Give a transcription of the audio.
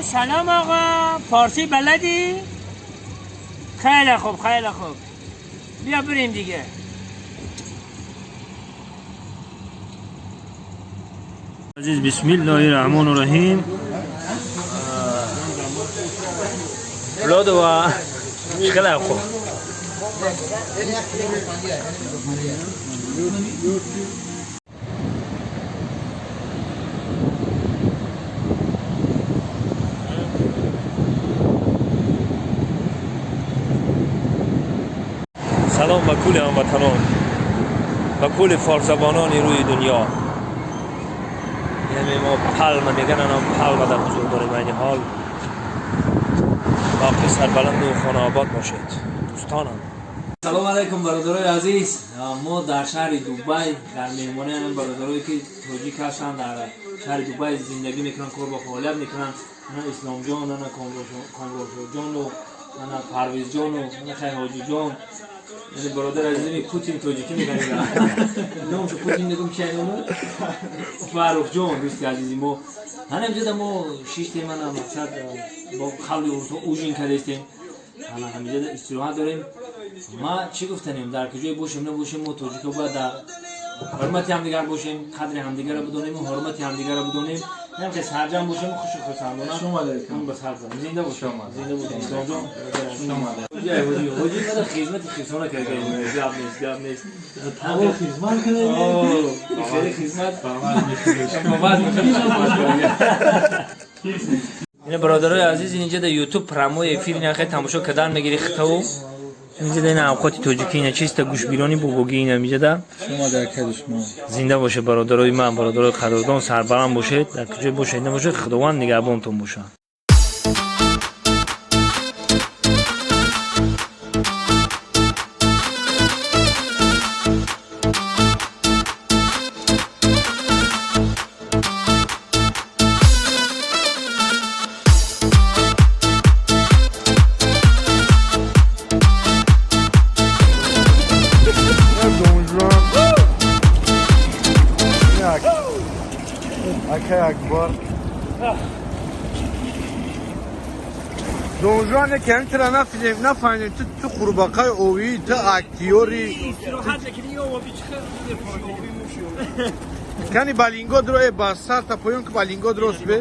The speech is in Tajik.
سلام آقا، فارسی بلدی؟ خیلی خوب خیلی خوب، بیا بریم دیگه. عزیز بسم الله الرحمن الرحیم. لودوا شغله خو. سلام به کل هموطنان، به کل فارسزبانان روی دنیا. یعنی ما پلم میگن، هم پلم در حضور داریم. این حال باقی سربلند و خانه آباد باشید دوستانم. سلام علیکم برادرای عزیز. ما در شهر دوبای در مهمانی هم برادرایی که تاجیک هستند در شهر دوبای زندگی میکنن، کار با فعالیت میکنن. انا اسلام جان، انا کامران جان و انا پرویز جان و انا خیر حاجی جان. یعنی برادر عزیزم پوتین تاجیکی میگن، نامشو پوتین میگم چه نامو فرخ جان دوست عزیزی ما. ҳана мо шиштем, ана мақсад бо қавли урусҳо ужин кардестем, ана ҳамиҷа истироҳат дорем. Ма чӣ гуфтанем, дар куҷое бошем набошем, мо тоҷико бояд дар ҳурмати ҳамдигар бошем, қадри ҳамдигарро бидонем, ҳурмати ҳамдигарро бидонем, ҳам сарҷам бошем, хушу хурсандона ба сар зинда бошем, зинда бошем. Исломҷон ҳоҷи мада хизмати хисона карда, гап нест, гап нест. Хизмат кардем, хеле хизмат. Ина бародарои азиз, инҷа дар ютуб прямой эфир ина хеле тамошо кардан мегири хитаву. Инҷа ина авқоти тоҷикӣ, ина чиста гӯшбирони бобогӣ, ина инҷа да. Шумо дар кади шумо. Зинда бошед бародарои ман, бародарои қадрдон, сарбаланд бошед, дар куҷое бошед набошед, Худованд нигаҳбонтон бошад. Акбар. Донжуан кем тра нафилем нафаҳмидем, ту қурбақаи овӣ, ту актёри. Кани балинго дро э ба сар та поён ки балинго дрост бе.